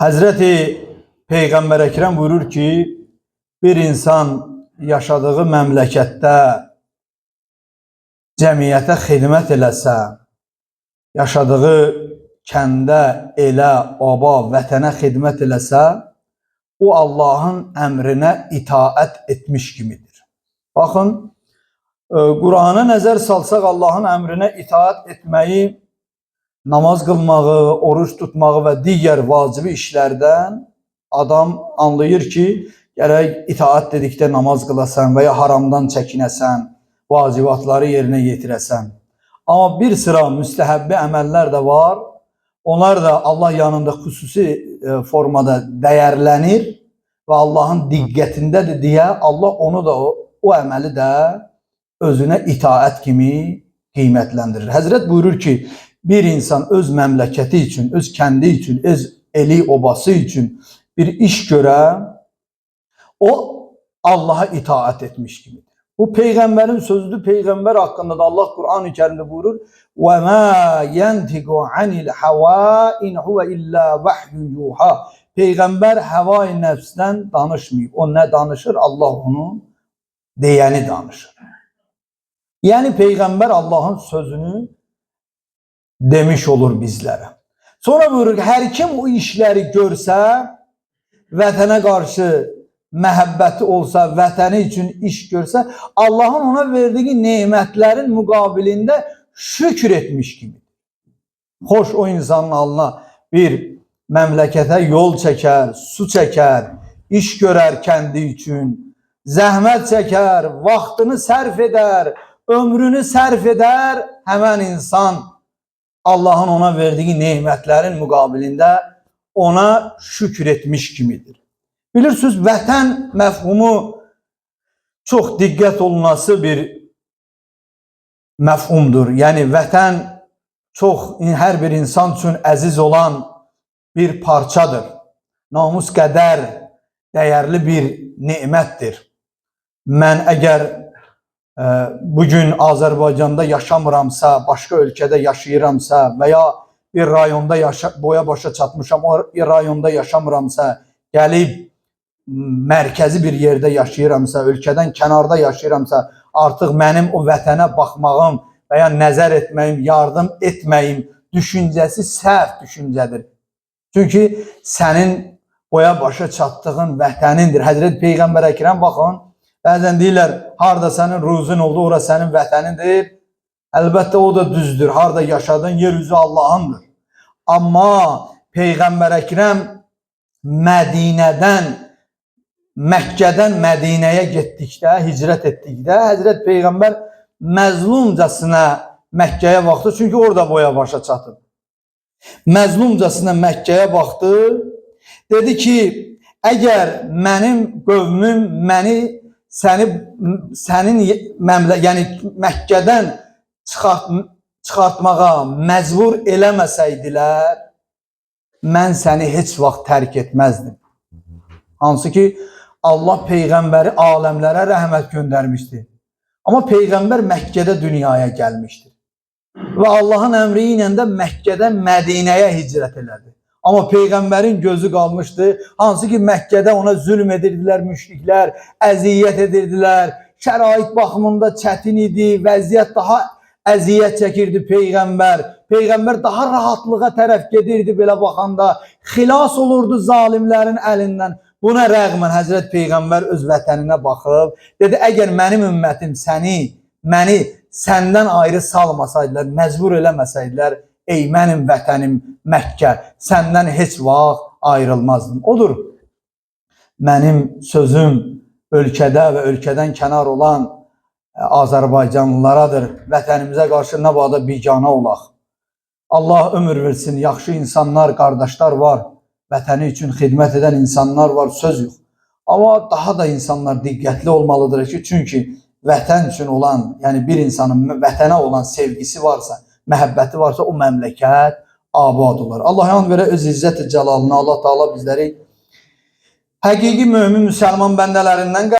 Həzrəti Peyğəmbər Əkrəm buyurur ki, bir insan yaşadığı məmləkətdə cəmiyyətə xidmət eləsə, yaşadığı kəndə, elə, oba, vətənə xidmət eləsə, o Allahın əmrinə itaət etmiş kimidir. Baxın, Qurana nəzər salsaq Allahın əmrinə itaət etməyi, namaz qılmağı, oruc tutmağı və digər vacibi işlərdən adam anlayır ki, gərək itaət dedikdə namaz qılasan və ya haramdan çəkinəsən, vacibatları yerinə yetirəsən. Amma bir sıra müstəhəbbi əməllər də var. Onlar da Allah yanında xüsusi formada dəyərlənir və Allahın diqqətindədir deyə Allah onu da o əməli də özünə itaət kimi qiymətləndirir. Həzrət buyurur ki, bir insan öz məmləkəti üçün, öz kəndi üçün, öz eli obası üçün bir iş görə, o Allaha itaət etmiş kimidir. Bu peyğəmbərin sözüdür. Peyğəmbər haqqında da Allah Qur'an-ı Kərimdə buyurur: "Və ma yantiqu anil hava in huve illa vahyun yuha." Peyğəmbər həvai nəfsdən danışmayıb. O nə danışır? Allah onu deyəni danışır. Yəni Peyğəmbər Allahın sözünü demiş olur bizlərə. Sonra buyurur ki, hər kim o işləri görsə, vətənə qarşı məhəbbəti olsa, vətəni üçün iş görsə, Allahın ona verdiyi nemətlərin müqabilində şükür etmiş kimidir. Xoş o insanın alına bir məmləkətə yol çəkər, su çəkər, iş görər kəndi üçün, zəhmət çəkər, vaxtını sərf edər, ömrünü sərf edər, həmən insan Allahın ona verdiyi nemətlərin müqabilində ona şükür etmiş kimidir. Bilirsiniz, vətən məfhumu çox diqqət olunası bir məfhumdur. Yəni vətən çox hər bir insan üçün əziz olan bir parçadır. Namus qədər dəyərli bir nemətdir. Mən əgər bugün Azərbaycanda yaşamıramsa, başqa ölkədə yaşayıramsa və ya bir rayonda boya başa çatmışam, o rayonda yaşamıramsa, gəlib mərkəzi bir yerdə yaşayıramsa, ölkədən kənarda yaşayıramsa, artıq mənim o vətənə baxmağım və ya nəzər etməyim, yardım etməyim düşüncəsi səhv düşüncədir. Çünki sənin boya başa çatdığın vətənindir. Həzrət Peyğəmbər Əkrəm baxın, bəzən deyirlər, harda sənin ruzun oldu, ora sənin vətənindir. Əlbəttə o da düzdür. Harda yaşadığın yer üzü Allahındır. Amma Peyğəmbər Əkrəm Mədinədən, Məkkədən Mədinəyə getdikdə, hicrət etdikdə Həzrət Peyğəmbər məzlumcasına Məkkəyə baxdı. Çünki orada boya başa çatıb. Məzlumcasına Məkkəyə baxdı. Dedi ki, əgər mənim qövmüm məni səni sənin yəni Məkkədən çıxartmağa məcbur eləməsəydilər, mən səni heç vaxt tərk etməzdim. Hansı ki, Allah Peyğəmbəri aləmlərə rəhmət göndərmişdi. Amma Peyğəmbər Məkkədə dünyaya gəlmişdir. Və Allahın əmri ilə də Məkkədən Mədinəyə hicrət elədi. Amma Peyğəmbərin gözü qalmışdı. Hansı ki Məkkədə ona zülm edirdilər müşriklər, əziyyət edirdilər. Şərait baxımında çətin idi, vəziyyət daha əziyyət çəkirdi Peyğəmbər. Peyğəmbər daha rahatlığa tərəf gedirdi belə baxanda. Xilas olurdu zalimlərin əlindən. Buna rəğmən Həzrət Peyğəmbər öz vətəninə baxıb dedi: "Əgər mənim ümmətim səni, məni səndən ayrı salmasaydılar, məcbur eləməsəydilər, ey mənim vətənim Məkkə, səndən heç vaxt ayrılmazdım." Odur mənim sözüm ölkədə və ölkədən kənar olan Azərbaycanlılaradır. Vətənimizə qarşı nə bada biganə olaq. Allah ömür versin, yaxşı insanlar, qardaşlar var. Vətəni üçün xidmət edən insanlar var, söz yox. Amma daha da insanlar diqqətli olmalıdır ki, çünki vətən üçün olan, yəni bir insanın vətənə olan sevgisi varsa, məhəbbəti varsa, o məmləkət abad olar. Allah yan verə öz izzət-i cəlalına, Allah Taala bizləri həqiqi mömin müsəlman bəndələrindən